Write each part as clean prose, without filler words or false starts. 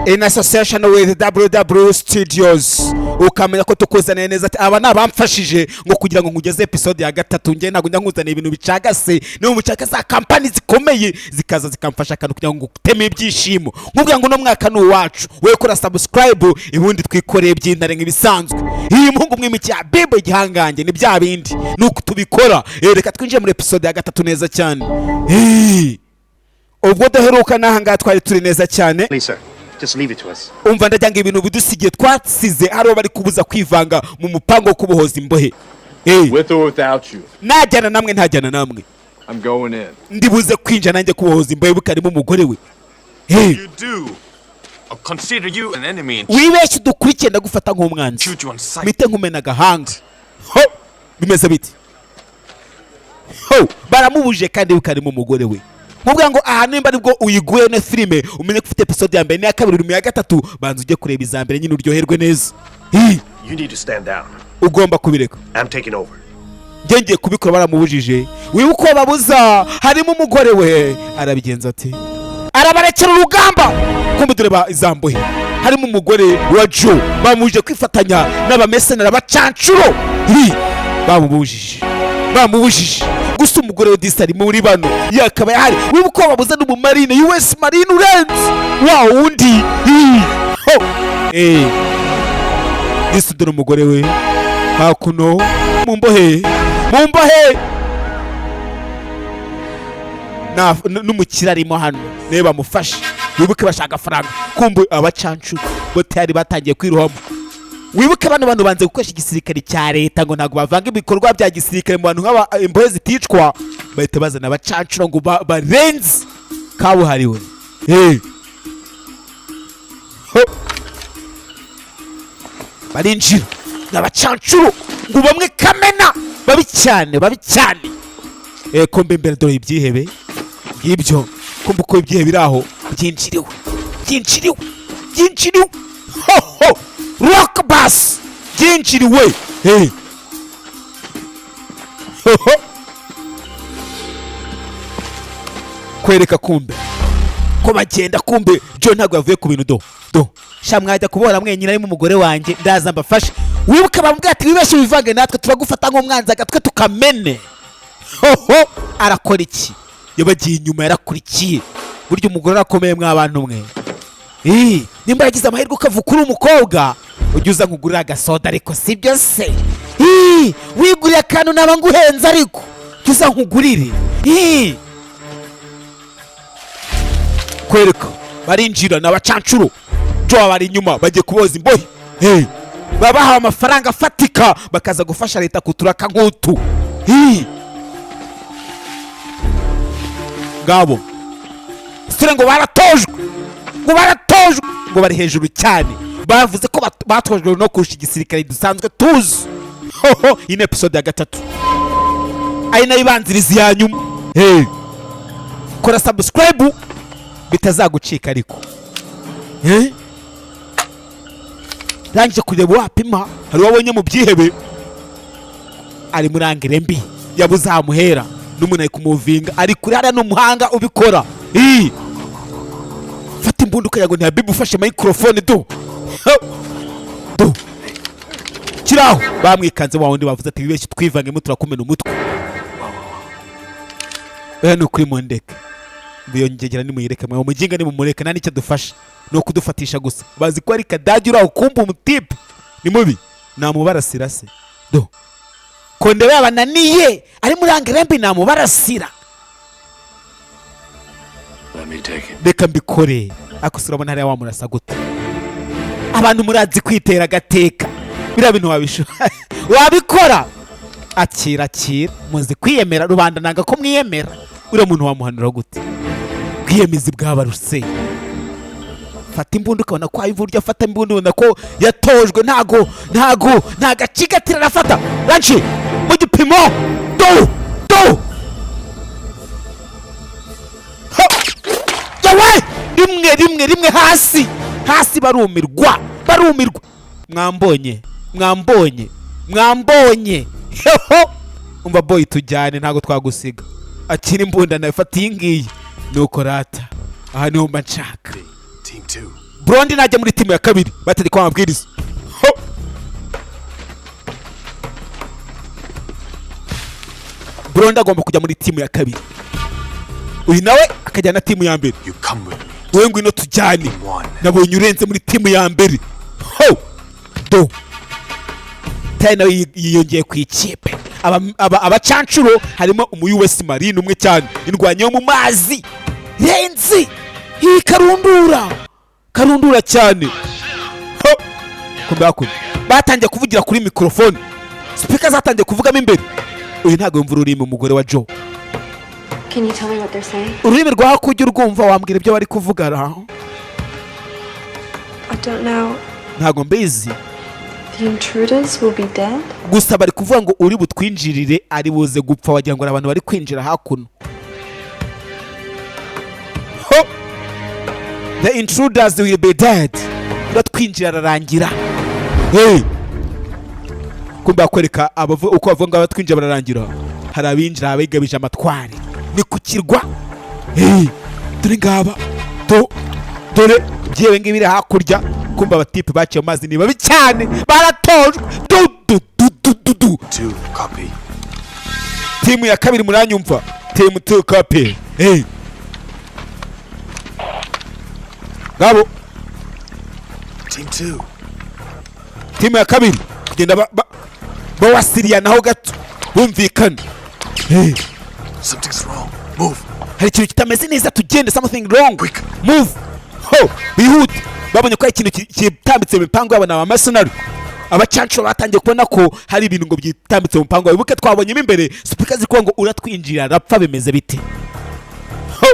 In association with WW Studios. Ukamenya ko tukuzaniye neza, ati aba ni abamfashije ngo kugira ngo nkugeze episode ya gatatu. Njye ntabwo njya nkuzaniye ibintu bicagase, niba mucaka za kampani zikomeye zikaza zikamfasha akantu kugira ngo nguteme ibyishimo, nkubwira ngo uno mwaka ni uwacu. Wowe kora subscribe, ubundi twikoreye by'intare nk'ibisanzwe. Iyi muhungu mwimikiye Bible, igihangange ni bya bindi, nuko tubikora. Reka twinjire muri episode ya gatatu neza cyane. Ubwo duheruka n'aha ngaha twari turi neza cyane. Please, sir. Just leave it to us. Umva, ndagira ngo ibintu bidusigiye twasize hari uwo bari kubuza kwivanga mu mupango wo kubohoza imbohe. With or without you, Najyana namwe, ntajyana namwe, I'm going in. ndibuze kwinjira nanjye kubohoza imbohe, bukarimo umugore we. You do. I'll consider you an enemy and Wibeshye udukurikiye, ndagufata nk'umwanzi, shoot you on sight. mpite nkumena agahanga. Ho, bimeze bite? Ho, baramubuje kandi bukarimo umugore we. Nkubwira ngo aha nimba aribwo uyiguye no filime, umenye ko ufite episode ya mbere n'iya kabiri, uri mu ya gatatu. Banza ujye kureba iza mbere nyine uryoherwe neza. Hi. You need to stand down. Ugomba kubireka. I'm taking over. Njye ngiye kubikora. Baramubujije. Wibuke uko babuza harimo umugore we. Arabigenza ati arabarekera urugamba. Kumbe dore ba izambohe harimo umugore wa Joe, bamubujije kwifatanya n'abamesenera bacancuro. Hi, bamubujije, bamubujije. Gusa umugore we disi ari muri bano, yakaba yahari. Wibuke uko babuza n'umumarine, US Marine urenze wa wundi. Hi, ho, disi dore umugore we hakuno mu mbohe, mu mbohe. N'umukire arimo hano niwe bamufashe. Wibuke bashaka amafaranga. Kumbe abacancu bo tayari batangiye kwirohamo. Wibuke bano bantu banze gukoresha igisirikare cya leta, ngo ntabwo bavanga ibikorwa bya gisirikare mu bantu nk'aba imbohe ziticwa. Bahita bazana abacancuro ngo barenze kabuhariwe. Hey. Ho. Barinjira ni abacancuro ngo bamwe kamena babi cyane, babi cyane. Kumbe imbere dore ibyihebe ngibyo. Kumbe uko ibyihebe biri aho byinjiriwe, byinjiriwe, byinjiriwe. Ho ho, rock bus byinjiriwe. Hey. Ho ho. Kwereka kumbe ko bagenda. Kumbe John ntabwo yavuye ku bintu. Do do sha, mwajya kubora mwenyine arimo umugore wanjye, ndaza mbafashe. Wibuke bamubwira ati wibeshye wivange natwe, turagufata nk'umwanzi, agatwe tukamene. Hoho, arakora iki? Yabagiye inyuma, yarakurikiye. Burya umugore arakomeye mwa bantu mwe. Nimba yagize amahirwe ukavuka uri umukobwa, ujya uza nkugurira agasoda, ariko sibyo se? Wiguriye akantu naba nguhenze, ariko jya uza nkugurire. Kwereka barinjira ni abacancuro. Joe bari inyuma, bagiye kuboza imbohe. Hey, baba bahawe amafaranga afatika bakaza gufasha leta kuturaka nk'utu. Hey. Ngabo sire ngo baratojwe, ngo baratojwe, ngo bari hejuru cyane. Bavuze ko batojwe no kurusha igisirikare dusanzwe tuzi. Hoho, iyi ni episode ya gatatu, ari nayo ibanziriza iya nyuma. Hey. Kora subscribe bitazagucika. Ariko rangije kureba wapima, hari uwabonye mu byihebe ari muri angere mbi, yabuze ahamuhera n'umuntu ari kumuvinga, ari kuri hariya, ni umuhanga ubikora. Ii! Fata imbunda ukagira ngo ntihabibe, ufashe microphone. Do ho! Do kiraho bamwikanze. Wa wundi bavuze ati wibeshye twivangemo turakumena umutwe. Oya, ni ukuri mundeke. Iyo ngegera nimuyireke mwe, umuginga nimumureke, nta n'icyo adufasha, ni ukudufatisha gusa. Bazi ko ari kadage uri aho. Kumva umutipe ni mubi, namubarasira se? Do konde yabananiye, ari muri angerembi, namubarasira. Let me take it. Reka mbikore. Ariko se urabona hariya wamurasa gute? Abantu murazi kwitera agateka, biriya bintu wabishobora, wabikora? Akira, akira, muzi kwiyemera. Rubanda nanga ko mwiyemera. Uriya muntu wamuhanura gute? Bwiyemezi bwabaruse. Fata imbunda ukabona ko uburyo afata imbunda, ubona ko yatojwe. Ntago nta gacigatira arafata ranci mu gipimo. Do do. Ha! Yawe, rimwe rimwe rimwe, hasi hasi, barumirwa, barumirwa. Mwambonye, mwambonye, mwambonye. Heho, umva boy, tujyane, ntabwo twagusiga. Akira imbunda nawe, fata iyi ngiyi. Nuko rata aha niho mba nshaka. Team 2. Blondie najya muri timu ya kabiri, bategeka amabwiriza. Ho! Blondie agomba kujya muri timu ya kabiri, uyu nawe akajyana na timu ya mbere. You come with me. Wowe ngwino tujyane. One. Nabonye urenze muri timu ya mbere. Ho, do tayi nawe yiyongeye ku ikipe. Abacancuro harimo umu US Marine umwe cyane, indwanyi yo mu mazi renzi iyi karundura karundura cyane. Ho, kumbe hakuno batangiye kuvugira kuri mikorofone, speaker zatangiye kuvugamo imbere. Uyu ntabwo yumva ururimi, umugore wa Joe. Can you tell me what they're saying? Ururimi rwa hakurya urwumva? Wambwira ibyo bari kuvuga ra? I don't know. Ntabwo mbizi. The intruders will be dead? Gusa bari kuvuga ngo uri butwinjirire ari buze gupfa. Wagira ngo hari abantu bari kwinjira hakuno. Ho! The intruders will be dead, uratwinjira ararangira. Hey! Kumbe bakwereka uko bavuga ngo abatwinjira bararangira. Hari abinjira abigabije amatwari, ni ku kirwa. Hey! Dore ngaba do, dore byewe ngibi biri hakurya. Kumva abatipe baciye mu mazi ni babi cyane, baratojwe. Du du du du du du. 2, copy. Timu ya kabiri, muranyumva? Team 2, copy. Hey, ngabo. Team 2. Timu ya kabiri kugenda bawasiriyanaho gato bumvikana. Hey. Something's wrong. Move. Hari ikintu kitameze neza, tugende. Something wrong. Quick. Move. Ho, bihute. Babonye ko hari ikintu kitambitse mu mipango yabo. Ni abamercenary, abacancuro batangiye kubona ko hari ibintu ngo byitambitse mu mipango yabo. Wibuke twabonyemo imbere speaker ziri kuvuga ngo uratwinjira arapfa. Bimeze bite? Ho!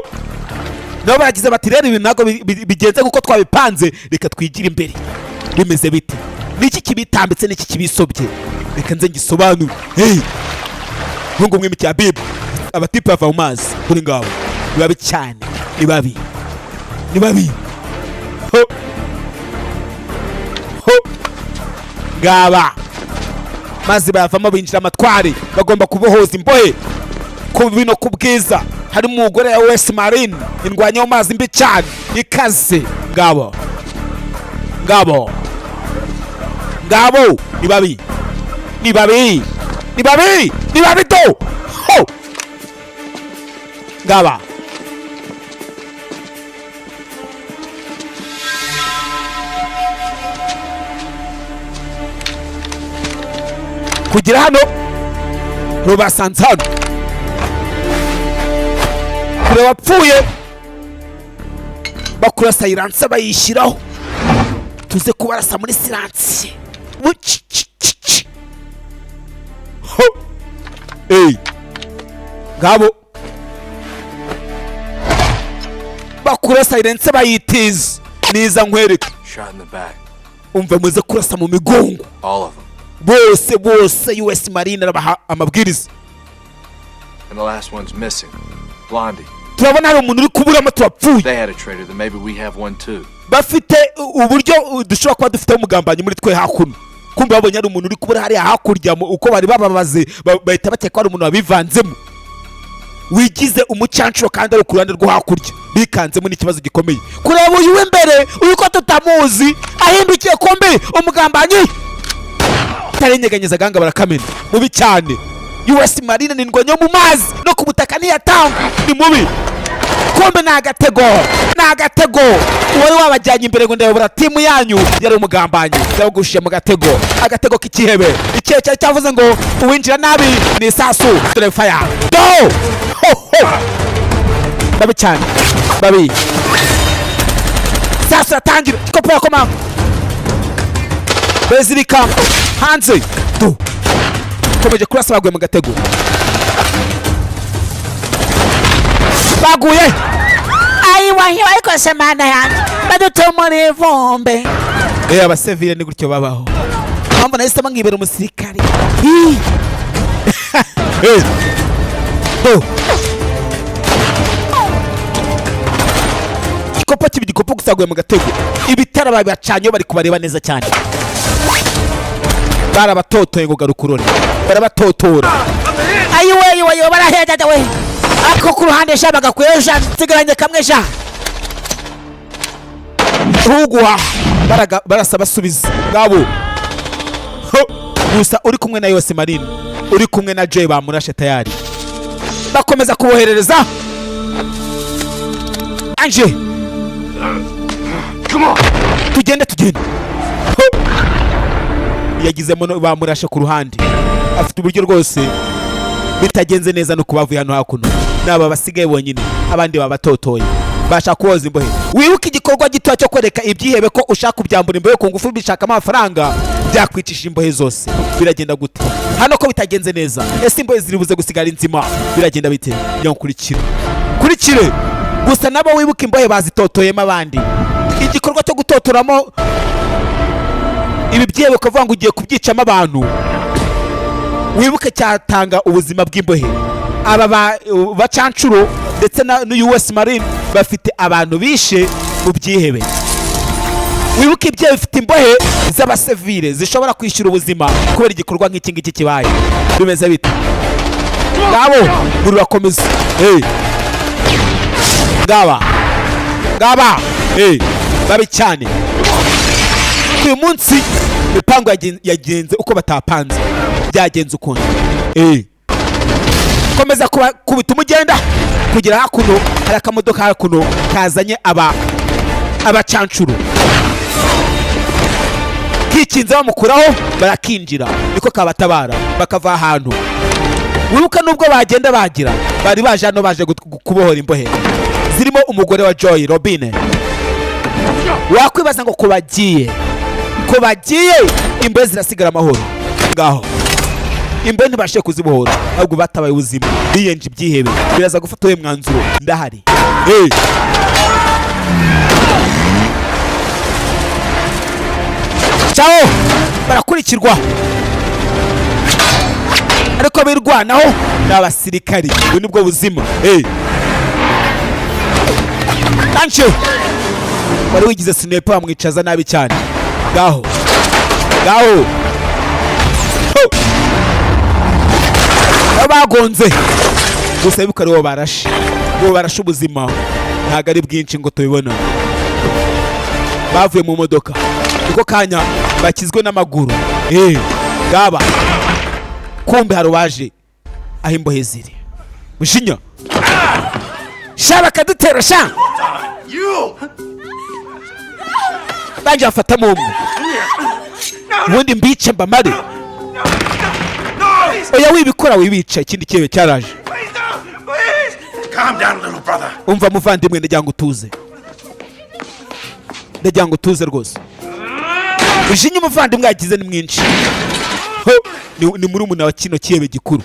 Nabo baragize bati rero ibintu ntabwo bigenze kuko twabipanze, reka twigire imbere. Bimeze bite? Niki kibitambitse? Niki kibisobye? Reka nze ngisobanure. Hey, ntungu mwimi cya bibu, abatipe bava mu mazi kuri ngabo ni babi cyane, ni babi, ni babi. Ho ho, ngaba maze bayavamo binjira amatwari, bagomba kubohoza imbohe ku bino ku bwiza. Harimo umugore wa US Marine, indwanya yo mazi mbi cyane ikaze. Ngabo ngabo ngabo, ni babi, ni babi, ni babi, ni babi do. Ho, ngaba. Kugira hano rubasanze hano kure wapfuye, bakura silencer bayishyiraho, tuze kubarasa muri silence. Bucicicici. Ho! Ey, ngabo bakura silencer bayitiza niza nkwereke. Shot in the back. Umva, muze kurasa mu migongo. All of them. Bose bose, US Marine arabaha amabwiriza. And the last one's missing. Blondie. Turabona hari umuntu uri kuburamo, turapfuye. They had a traitor, then maybe we have one too. Bafite uburyo dushobora kuba dufite umugambanyi muri twe hakuno. Kumva babonye hari umuntu uri kubura hariya hakurya, uko bari bababaze bahita bakeka ko hari umuntu wabivanzemo wigize umucancuro kandi ari ku ruhande rwo hakurya. Bikanzemo n'ikibazo gikomeye kureba uyu w'imbere, uyu ko tutamuzi ahindukiye kumbi umugambanyi tarenyeganyeza agahanga barakamena. Mubi cyane, US Marine ni indwanyi yo mu mazi no ku butaka ntiyatangwa, ni mubi. Kumbe ni agatego, ni agatego. Uwari wabajyanye imbere ngo ndayobora timu yanyu yari umugambanyi, yabagushije mu gatego, agatego k'ikihebe. Ikihe cyari cyavuze ngo uwinjira nabi ni isasu. Dore fire do. Ho ho, babi cyane, babi. Sasu ratangira kopo yakomanga bezirika hanze do, komeje kurasa, baguye mu gatego, baguye. Ayiwa, ariko se mana yanjye, badutumura ivumbi. Abasivile ni gutyo babaho. Mpamvu nahisemo nkibera umusirikare. Hi! Do. Igikopo kiba igikopo gusa, guye mu gatego. Ibitara babacanye bari kubareba neza cyane. Barabatotoye ngo garuka urore, barabatotora. Ayiwe, ayiwe, ayiwe, barahenda we. Ako ku ruhande sha bagakwiye sha, nsigaranye kamwe sha. Ntugwa barasa basubiza ngabo. Ho! Gusa uri kumwe na yose Marine, uri kumwe na Joy bamurashe tayari, bakomeza kuboherereza Anje. Come on! Tugende, tugende. Ho! Yagizemo bamurashe ku ruhande, afite uburyo rwose bitagenze neza no kubavuye hano hakuno naba basigaye bonyine, abandi babatotoye bashaka kuboza imbohe. Wibuke igikorwa gito cyo kwereka ibyihebe ko ushaka kubyambura imbohe ku ngufu bishakamo amafaranga, byakwicisha imbohe zose. Biragenda gute hano ko bitagenze neza? Ese imbohe ziri buze gusigara inzima? Biragenda bite? Nyakurikira kurikire gusa nabo wibuke imbohe bazitotoyemo abandi. Igikorwa cyo gutotoramo ibi byihebe ukavuga ngo ugiye kubyicamo abantu, wibuke cyatanga ubuzima bw'imbohe. Aba bacancuro ndetse na US Marine bafite abantu bishe mu byihebe. Wibuke ibyo bifite imbohe z'abasivile zishobora kwishyura ubuzima kubera igikorwa nk'iki ngiki kibaye. Bimeze bite? Ngabo rurakomeza. Hey. Ngaba ngaba, hey. Babi cyane. Uyu munsi imipango yagenze uko batapanze, byagenze ukundi. Hey. Komeza kubita umugenda kugera hakuno. Hari akamodoka hakuno kazanye aba abacancuro, kikinze bamukuraho barakinjira, niko kabatabara bakava ahantu. Wibuka nubwo bagenda bagira bari baje hano, baje kubohora imbohe zirimo umugore wa Joy, Robine. Wakwibaza ngo ko bagiye imbohe zirasigara amahoro? Ngaho imbohe ntibashe kuzibohora, ahubwo batabaye ubuzima, biyenje ibyihebe. Biraza gufata uwo mwanzuro ndahari. Hey! Ciao! Barakurikirwa ariko birwanaho ni abasirikari. Ubu nibwo buzima. Hey! Anche wari wigize sniper bamwicaza nabi cyane. Ngaho ngaho. Ho! Nabo bagonze gusa bibuka ari bo barashe, bo barashe. Ubuzima ntabwo ari bwinshi ngo tubibona. Bavuye mu modoka niko kanya bakizwe n'amaguru. Ngaba kumbe hari uwaje aho imbohe ziri. Mushinya sha, bakadutera sha. Banje bafatamo umwe, ubundi mbice mbamare. Oya, wibikora, wibica. Ikindi kirebe cyaraje. Calm down, little brother. Umva muvandimwe, ndagira ngo utuze, ndagira ngo utuze rwose. Ujinya umuvandimwe yagize ni mwinshi. Ho, ni murumuna wa kino kirebe gikuru.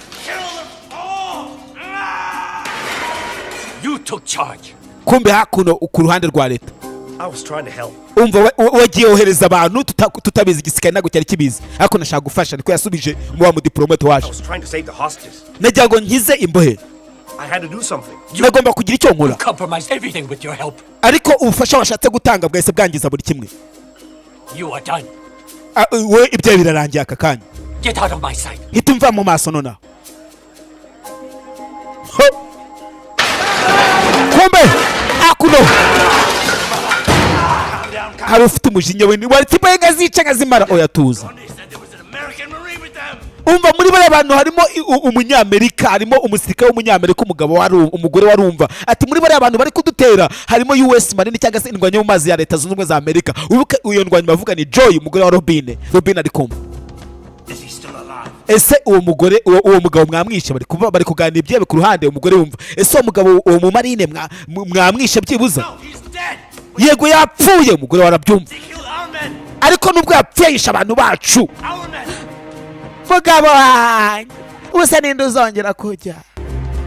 You took charge. Kumbe hakuno ku ruhande rwa leta. I was trying to help. Umva, wagiye wohereza abantu tutabizi, igisirikare ntabwo cyari kibizi, ariko nashaka gufasha, niko yasubije mu wa mudiplomate waje. I was trying to save the hostages. Nagira ngo nkize imbohe. I had to do something. Nagomba kugira icyo nkora. Compromised everything with your help. Ariko ubufasha washatse gutanga bwahise bwangiza buri kimwe. You are done. Ah, we ibyo birarangiye aka kanya. Get out of my sight. Hita umva mu maso nonaha. Ho! Kumbe hakuno hari ufite umujinya we waretse imbohe nkazica nkazimara. Oya, tuza. Umva, muri bariya bantu harimo umunyamerika, harimo umusirikare w'umunyamerika. Umugabo wari umugore warumva ati muri bariya bantu bari kudutera harimo US Marine cyangwa se indwanyi yo mu mazi ya Leta Zunze Ubumwe za Amerika. Wibuke iyo ndwanyi bavuga ni Joy, umugore wa Robine. Robine ari kumva: ese uwo mugore, uwo mugabo mwamwishe? Bari kuba bari kuganira ibyebe ku ruhande. Umugore wumva: ese uwo mugabo, uwo mu marine mwamwishe byibuza? Yego, yapfuye. Umugore warabyumva, ariko nubwo yapfuye yishe abantu bacu. Mugabo wanjye, ubusa ninde uzongera kujya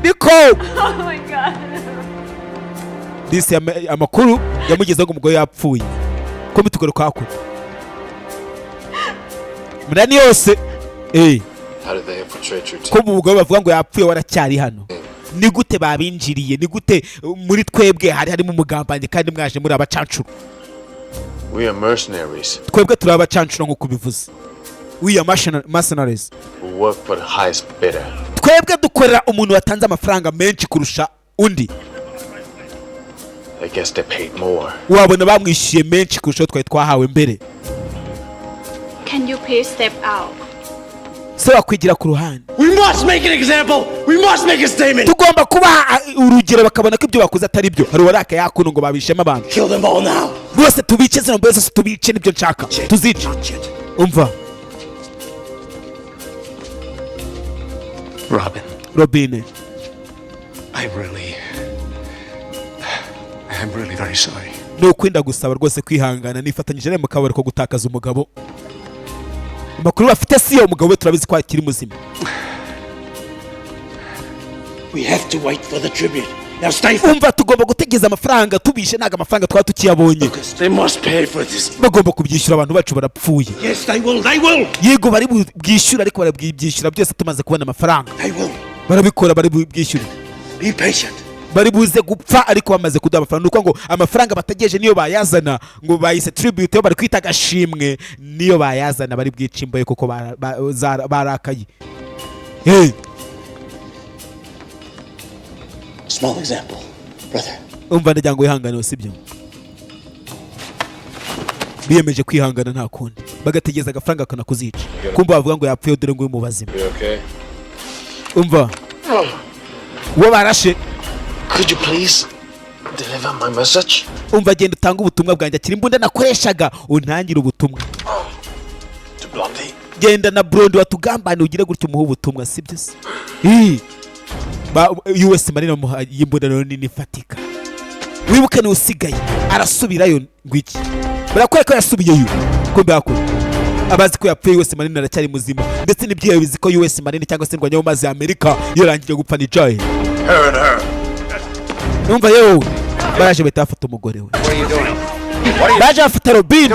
niko? Oh my God. Disi amakuru yamugezeho ngo umugore yapfuye. Ko mitugaruka hakuno munani yose. How did they infiltrate your Ko team? mu mugabo bavuga ngo yapfuye, waracyari hano, ni gute babinjiriye? Ni gute muri twebwe hari harimo umugambanyi kandi mwaje muri abacancuro? We are mercenaries Twebwe turi abacancuro nk'uko ubivuze, we are mercenaries who work for the highest bidder. Twebwe dukorera umuntu watanze amafaranga menshi kurusha undi. I guess they paid more. Wabona bamwishyuye menshi kurushaho twari twahawe mbere. Can you please step out? Se wakwigira ku ruhande? We must make an example! We must make a statement! Tugomba kubaha urugero, bakabona ko ibyo bakoze atari byo. Hari uwarakaye hakuno ngo babishemo abantu. Kill them all now! Bose tubice, zino mbohe zose tubice, nibyo nshaka, tuzice. Umva. Robin, Robine. I'm really very sorry. Ni ukwinda gusaba rwose kwihangana, nifatanyije nawe mu kababaro ko gutakaza umugabo. Amakuru bafite si yo, umugabo we turabizi ko akiri muzima. We have to wait for the tribute. Now stay Umva, tugomba gutegereza amafaranga. Tubishe ntabwo amafaranga twaba tukiyabonye. focused. They must pay for this. Bagomba kubyishyura, abantu bacu barapfuye. Yes, they will. They will. Yego, bari bwishyura, ariko barabyishyura byose tumaze kubona amafaranga. They will. Barabikora, bari bwishyure. Be patient. Bari buze gupfa ariko bamaze kuduha amafaranga. Ni ukuvuga ngo amafaranga bategereje niyo bayazana, ngo bayise tribute, yo bari kwita agashimwe, niyo bayazana bari bwice imbohe kuko barakaye. Hey! Small example, brother. Umva, ndagira ngo wihangane, sibyo? Biyemeje kwihangana, nta kundi, bagategereza agafaranga kanakuzica. Kumva bavuga ngo yapfuye, dore ngo uri mu bazima. You okay? Umva, uwo barashe. Could you please deliver my message? Umva, genda utange ubutumwa bwanjye. Akira imbunda nakoreshaga, untangire ubutumwa. To Blondie? Genda na Blondie watugambaniye, ugire gutyo umuhe ubutumwa, sibyo se? Ii. Ba US Marine bamuha imbunda rero nini ifatika. Wibuke niwe usigaye, arasubirayo ngo iki? Barakwereka ko yasubiyeyo, kumbe hakuno abazi ko yapfuye, US Marine aracyari muzima, ndetse n'ibyihebe bizi ko US Marine cyangwa se indwanyi yo mu mazi ya Amerika yarangije gupfa, ni Joy. Her and her. Numva yewe, baraje bahita bafata umugore we. What are you doing? What are you Baje bafata Robine.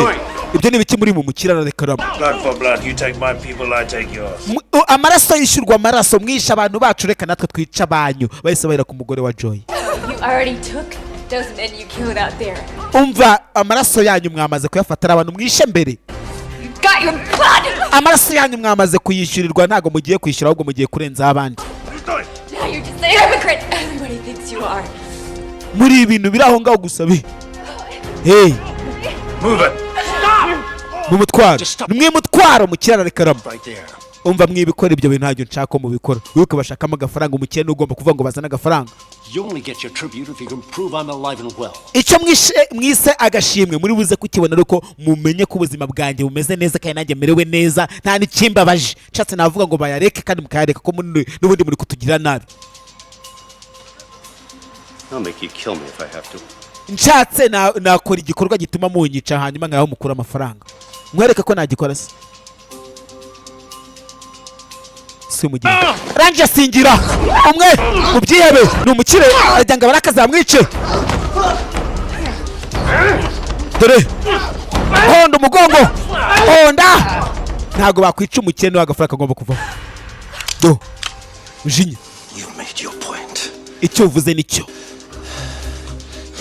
Ibyo ni ibiki muri mu mukirara? Rekaramo. Blood for blood. You take my people, I take yours. Amaraso yishyurwa amaraso. Mwishe abantu bacu, reka natwe twice abanyu. Bahise bahera ku mugore wa Joy. You already took those men you killed out there. Umva, amaraso yanyu mwamaze kuyafata, ari abantu mwishe mbere. You got your blood! Amaraso yanyu mwamaze kuyishyurirwa, ntabwo mugiye kwishyura, ahubwo mugiye kurenzaho abandi. Now you're just a hypocrite. Everybody thinks you are. Muri ibintu biri aho ngaho gusa bi, hey. Move it. Mu mutwaro, nimwe mutwaro mu kirara rekaramo. Right there. Umva, mwibikora ibyo bintu, ntabyo nshaka ko mubikora. Wibuke bashakamo agafaranga, umukene ugomba kuvuga ngo bazane agafaranga. You only get your tribute if you can prove I'm alive and well. Icyo mwishe mwise agashimwe muri buze kukibona ariko mumenye ko ubuzima bwanjye bumeze neza kandi nanjye merewe neza, nta n'ikimbabaje. Nshatse navuga ngo bayareke kandi mukayareka, ko n'ubundi muri kutugira nabi. I'll make you kill me if I have to. Nshatse nakora igikorwa gituma munyica, hanyuma nkaho mukura amafaranga, mwereke ko nagikora. Se si umugira arangije asingira umwe mu byihebe, ni umukire, aragira ngo abaraka zamwice. Dore honda umugongo, honda. Ntabwo bakwica umukire, niwe agafaranga kagomba kuvaho. Do ujinya. You've made your point. Icyo uvuze nicyo.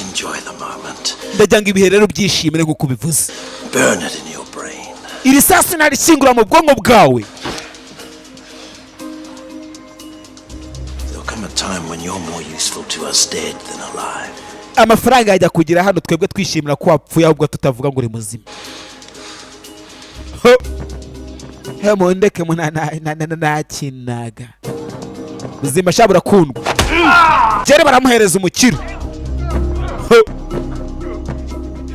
Enjoy the moment. Ndagira ngo ibihe rero byishimire nk'uko ubivuze. Burn it in your brain. Iri sasu narishyingura mu bwonko bwawe. There'll come a time when you're more useful to us dead than alive. Amafaranga yajya kugera hano twebwe twishimira ko wapfuye, ahubwo tutavuga ngo uri muzima. Ho! He, mundeke nakinaga buzima sha burakundwa. Jere baramuhereza umukiro. Ho!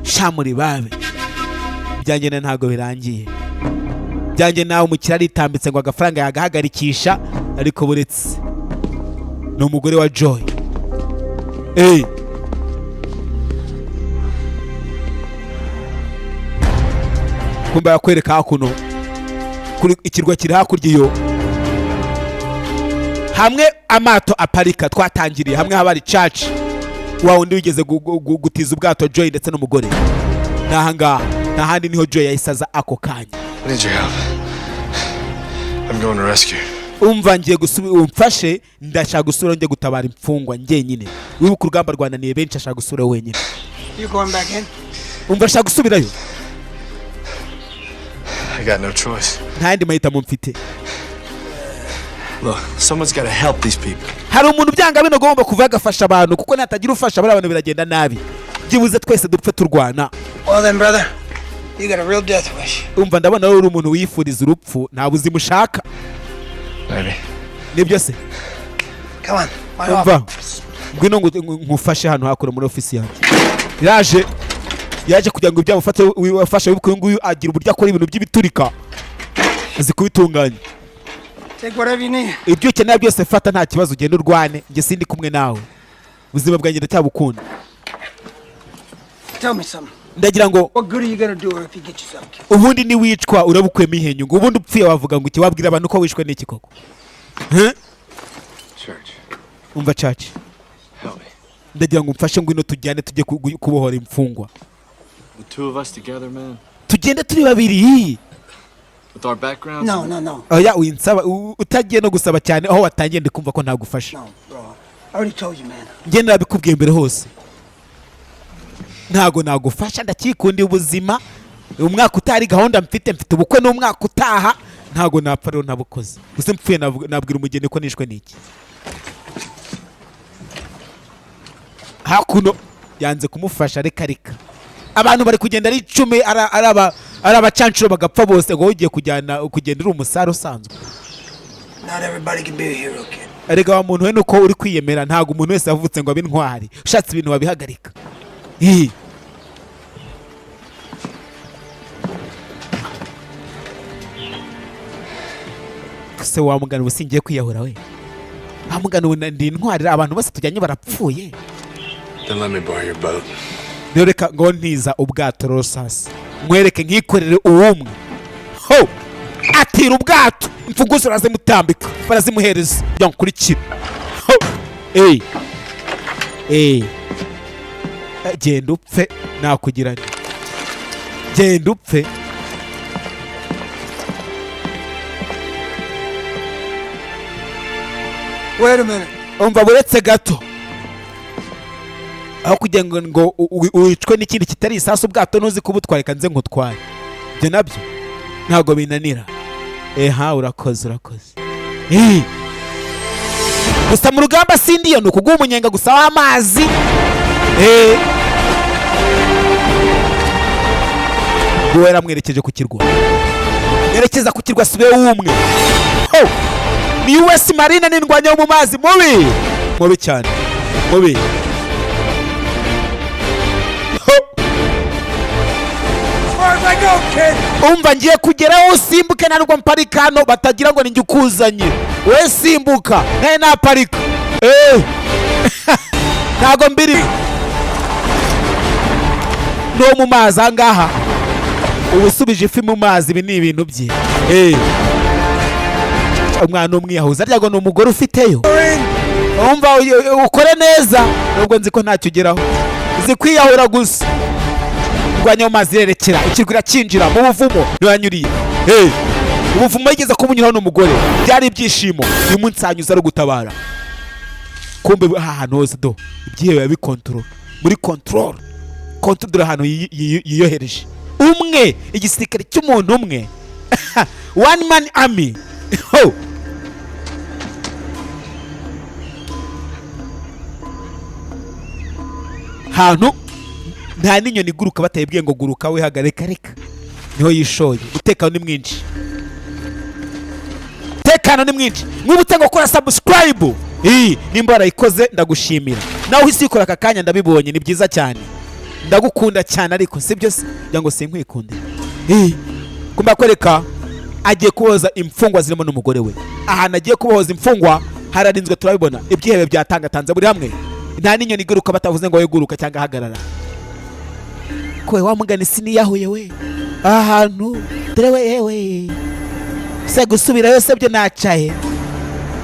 Sha muri babe, ibyanjye nawe ntabwo birangiye, ibyanjye nawe. Umukire aritambitse ngo agafaranga yagahagarikisha, ariko buretse ni umugore wa Joy. Hey. Kumba yakwereka hakuno kuri ikirwa kiri hakurya iyo, hamwe amato aparika twatangiriye, hamwe haba hari church, wa wundi wigeze gutiza ubwato Joy ndetse n'umugore. Ni ahangaha, nta handi, niho Joy yahise aza ako kanya. I need your help. I'm going to rescue. Umva, ngiye gusubi, umfashe, ndashaka gusubira njye gutabara imfungwa njyenyine. Wibuka urugamba rwananiye benshi, ashaka gusubira wenyine. You going back in? Umva, ashaka gusubirayo. I got no choice. Nta yandi mahitamo mfite. Look, someone's got to help these people. Hari umuntu byanga bino ugomba kuva agafasha abantu, kuko natagira ufasha bariya bantu biragenda nabi. Byibuze twese dupfe turwana. Well then, brother, you got a real death wish. Umva, ndabona wowe uri umuntu wiyifuriza urupfu, nta buzima ushaka. Maybe. Nibyo se? Come on, my Umva, office. ngwino ngufashe hano hakuno muri ofisi yanjye. Yaje, yaje kugira ngo ibyamufate wafashe. Wibuke, uyu nguyu agira uburyo akora ibintu by'ibiturika, azi kubitunganya. Take whatever you need. Ibyo ukenera byose fata, nta kibazo, ugende urwane, njye sindi kumwe nawe, ubuzima bwanjye ndacyabukunda. Tell me something. Ndagira ngo What good are you gonna do her if you get yourself killed? Ubundi niwicwa urabukuyemo ihe nyungu? Ubundi upfuye wavuga ngo iki? Wabwira abantu ko wishwe n'iki koko? Huh? Church, Umva Church, help me. ndagira ngo umfashe, ngwino tujyane, tujye kubohora imfungwa. The two of us together, man. Tugende turi babiri. With our backgrounds. No, no, no. Oya, winsaba utagiye no gusaba cyane, aho watangiye ndi kumva ko ntagufasha. No, bro. I already told you, man. Njye narabikubwiye mbere hose, ntago nagufasha. Ndakikundiye ubuzima. Umwaka utari gahunda mfite, mfite ubukwe n'umwaka utaha, ntago napfa rero ntabukoze. Gusa mpfuye nabwira umugeni ko nishwe n'iki? Hakuno yanze kumufasha. Reka reka, abantu bari kugenda ari 10, ari abacancuro bagapfa bose, ngo wowe ugiye kujyana kugenda uri umusare usanzwe. Not everybody can be a hero, kid. Erega wa muntu we, nuko uri kwiyemera. Ntabwo umuntu wese yavutse ngo abe intwari. Ushatse ibintu wabihagarika. Ih. Se wamugana, ubu singiye kwiyahura we. Wamugana, ubu ndi intwari, abantu bose tujyanye barapfuye. Then let me borrow your boat. Rero reka ngo ntiza ubwato rero sasa nkwereke nkikorere uwumwe. Ho atira ubwato, imfunguzo barazimutambika, barazimuhereza kugira ngo nkurikire. Ho, ey ey. Genda upfe, nakugira nti genda upfe. Wait a minute. Umva, buretse gato. Aho kugira ngo wicwe n'ikindi kitari isasu, ubwato ntuzi kubutwara, reka nze nkutware. Ibyo nabyo ntabwo binanira. Eha, urakoze, urakoze. Eh. Gusa mu rugamba sindiyo, ni ukuguha umunyenga gusa w'amazi. Eh. Ubwo yaramwerekeje ku kirwa, yerekeza ku kirwa, sibe w'umwe. Ho! Ni US Marine, n'indwanyi yo mu mazi, mubi mubi cyane, mubi. Ho! As far as I go, kid. Umva, ngiye kugeraho usimbuke, ntabwo mparika hano batagira ngo ninjye ukuzanye. We simbuka nawe naparika. Eh! Ntabwo mbiri no mu mazi ahangaha. Uba usubije ifi mu mazi, ibi ni ibintu bye. Eh. Umwana umwiyahuza arya ngo ni umugore ufiteyo. Umva, ukore neza, nubwo nzi ko ntacyo ugeraho, uzi kwiyahura gusa. Ndwanya mu mazi, irerekera ikirwa, irakinjira mu buvumo ntiyanyuriye. Hey! Ubuvumo yigeze kubunyuraho n'umugore, byari ibyishimo. Uyu munsi hanyuze ari ugutabara. Kumbe aha hantu hose do ibyihebe biba bikontorora, muri control control. Dore ahantu yiyohereje umwe, igisirikare cy'umuntu umwe, one man army. Ho! Hantu nta n'inyoni iguruka batayibwiye ngo guruka wihagarika, reka niho yishoye. Umutekano ni mwinshi, umutekano ni mwinshi. Mwibutse ngo kora subscribe. Iyi nimba warayikoze ndagushimira, nawe uhise uyikora aka kanya ndabibonye, ni byiza cyane, ndagukunda cyane. Ariko sibyo se kugira ngo sinkwikunde? Iyi kumba kwereka agiye kuboza imfungwa zirimo n'umugore we. Ahantu agiye kubohoza imfungwa hararinzwe, turabibona, ibyihebe byatangatanze buri hamwe. Nta n'inyoni iguruka batavuze ngo guruka cyangwa hagarara. Kwe wa mugani siniyahuye we ahantu dore we. Yewe se, gusubirayo se byo nacaye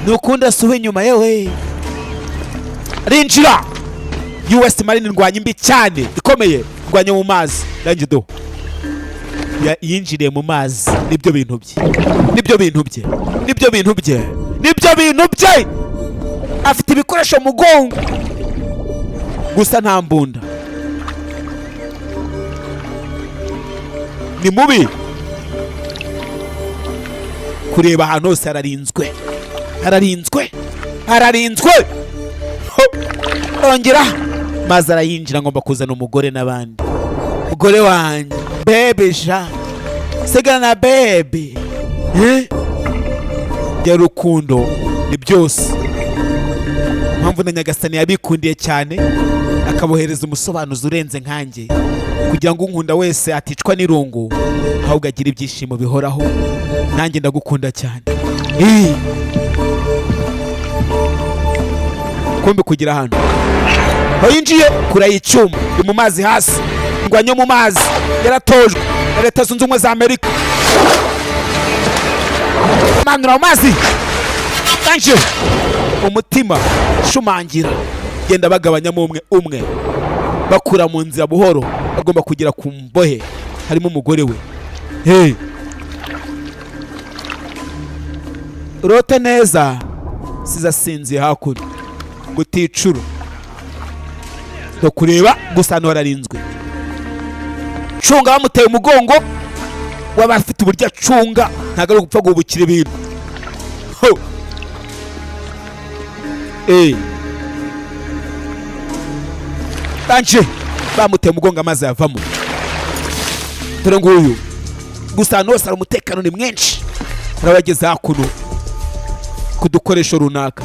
nukundi asuba inyuma. Yewe, rinjira. US Marine, ndwanya imbi cyane ikomeye, ndwanya mu mazi. Nanjye do yinjiriye mu mazi. Nibyo bintu bye, nibyo bintu bye, nibyo bintu bye, nibyo bintu bye. Afite ibikoresho mu mugongo gusa, nta mbunda. Ni mubi kureba ahantu hose hararinzwe, hararinzwe, hararinzwe. Ho! Ongera Maze arayinjira. Ngomba kuzana umugore n'abandi, umugore wanjye, baby sha, sigana na baby, eh? Ya rukundo ni byose. Mpamvu na Nyagasani yabikundiye cyane, akabohereza umusobanuzi urenze nkanjye, kugira ngo unkunda wese aticwa n'irungu, ahubwo agira ibyishimo bihoraho. Nanjye ndagukunda cyane. Ih! Kumbi kugira hano aho yinjiye kure y'icyuma, ni mu mazi hasi, ingwanyo mu mazi, yaratojwe na Leta Zunze Ubumwe za Amerika. Manura mu mazi kanje umutima shumangira, genda bagabanyamo umwe umwe, bakura mu nzira buhoro. Bagomba kugera ku mbohe, harimo umugore we. Hey, urote neza. Siza asinziye hakuno guticura no kureba gusa. Hano hararinzwe, cunga bamuteye umugongo, waba afite uburyo acunga, ntabwo ari ugupfa guhubukira ibintu. Ho! Eh. Tanje bamuteye umugongo, amazi yavamo. Dore nguyu gusa. Ahantu hose hari umutekano ni mwinshi. Hari abageze hakuno ku dukoresho runaka,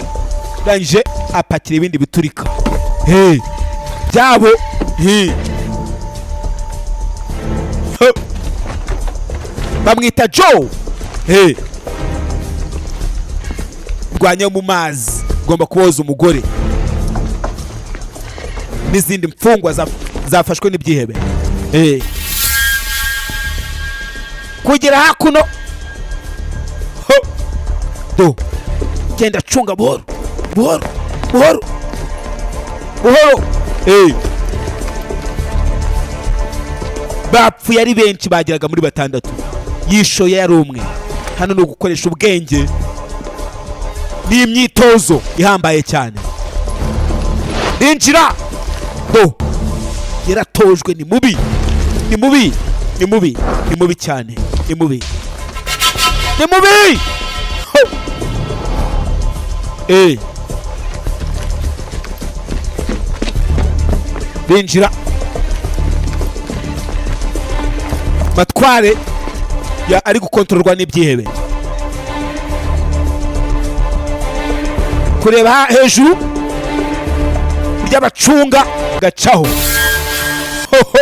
ndangije apakira ibindi biturika. Hey, byabo. Hey. Ho. Bamwita Joe. Hey. Rwanya mu mazi, ugomba kuboza umugore n'izindi mfungwa zafashwe n'ibyihebe. Hey. Kugera hakuno. Ho. Do genda cunga buhoro buhoro buhoro buhoro. Hey. Bapfuye ari benshi, bageraga muri batandatu, yishoye yari umwe. Hano ni ugukoresha ubwenge n'imyitozo ihambaye cyane. Injira do, yaratojwe, ni mubi, ni mubi, ni mubi, ni mubi cyane, ni mubi, ni mubi. Ho! Eh. Binjira batware ya ari gukontororwa n'ibyihebe. Kureba hejuru ry'abacunga gacaho. Ho, ho.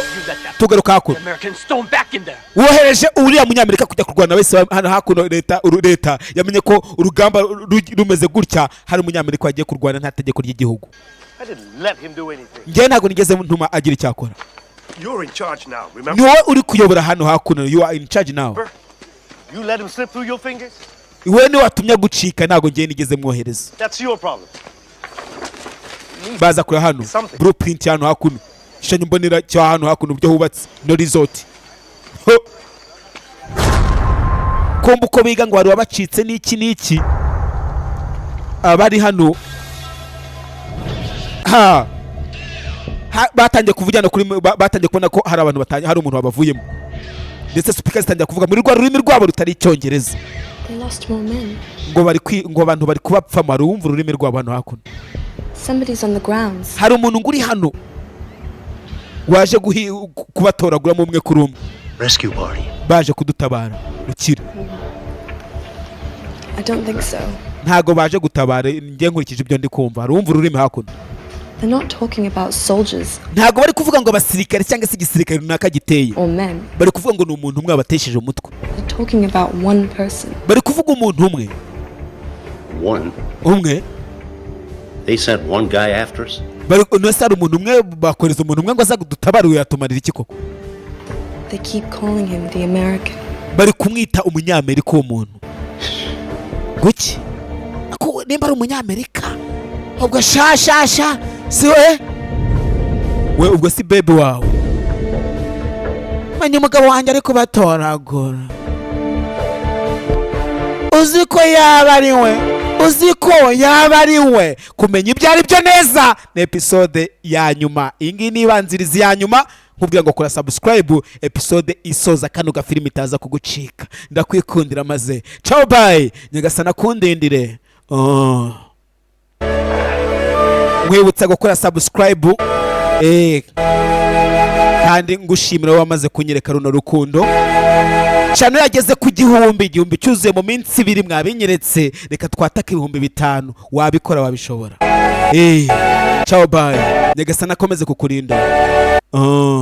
Tugaruka hakuno. American stone back in there. Wohereje uriya munyamerika kujya kurwana wese hano hakuno. Leta leta yamenye ko urugamba rumeze gutya, hari umunyamerika wagiye kurwana nta tegeko ry'igihugu. I didn't let him do anything. Njyewe ntabwo nigeze ntuma agira icyo akora. You're in charge now, remember? Ni wowe uri kuyobora hano hakuno, you are in charge now. You let him slip through your fingers? Wowe niwe watumye gucika, ntabwo njyewe nigeze mwohereza. That's your problem. Baza kure hano, blueprint hano hakuno, igishushanyo mbonera cyo hano hakuno, uburyo hubatse no resort. Ho! Kumva uko biga ngo hari wabacitse n'iki n'iki. Abari hano ha ha batangiye kuvugana kuri batangiye kubona ko hari abantu batanye, hari umuntu wabavuyemo, ndetse speaker zitangira kuvuga muri rwa rurimi rwabo rutari Icyongereza. They lost more men. Ngo bari ngo abantu bari kubapfamo. Hari uwumva ururimi rwabo hano hakuno. Somebody's on the grounds. Hari umuntu ngo uri hano waje kubatoraguramo umwe kuri umwe. Rescue party. Baje kudutabara, rukira. I don't think so. Ntago baje gutabara, njye nkurikije ibyo ndi kumva, hari uwumva ururimi hakuno. They're not talking about soldiers Ntago bari kuvuga ngo abasirikare cyangwa se igisirikare runaka giteye. or men. Bari kuvuga ngo ni umuntu umwe wabatesheje umutwe. They're talking about one person. Bari kuvuga umuntu umwe. One. Umwe. They sent one guy after us. Bari nose hari umuntu umwe, bakoreza umuntu umwe ngo aza kudutabara, uyu yatumarira iki koko? They keep calling him the American. Bari kumwita umunyamerika uwo muntu. Guki ako nimba ari umunyamerika, ubwo sha sha sha, si we we, ubwo si baby wawe. Menya umugabo wanjye ari kubatoragura. Uzi ko yaba ari we? Uzi ko yaba ari we? Kumenya ibyo ari byo neza ni episode ya nyuma. Iyi ngiyi ni ibanziriza iya nyuma. Nkubwira ngo kora subscribe, episode isoza kano gafilimi itaza kugucika. Ndakwikundira maze ciao, bye. Nyagasana kundindire. Oh. Nkwibutsa gukora subscribe, kandi ngushimira wowe wamaze kunyereka runo rukundo. Channel yageze ku 1000, 1000 cyuzuye mu minsi 2. Mwabinyeretse, reka twatake 5000. Wabikora, wabishobora. Ciao, bye. Nyagasani akomeze kukurinda. Ah.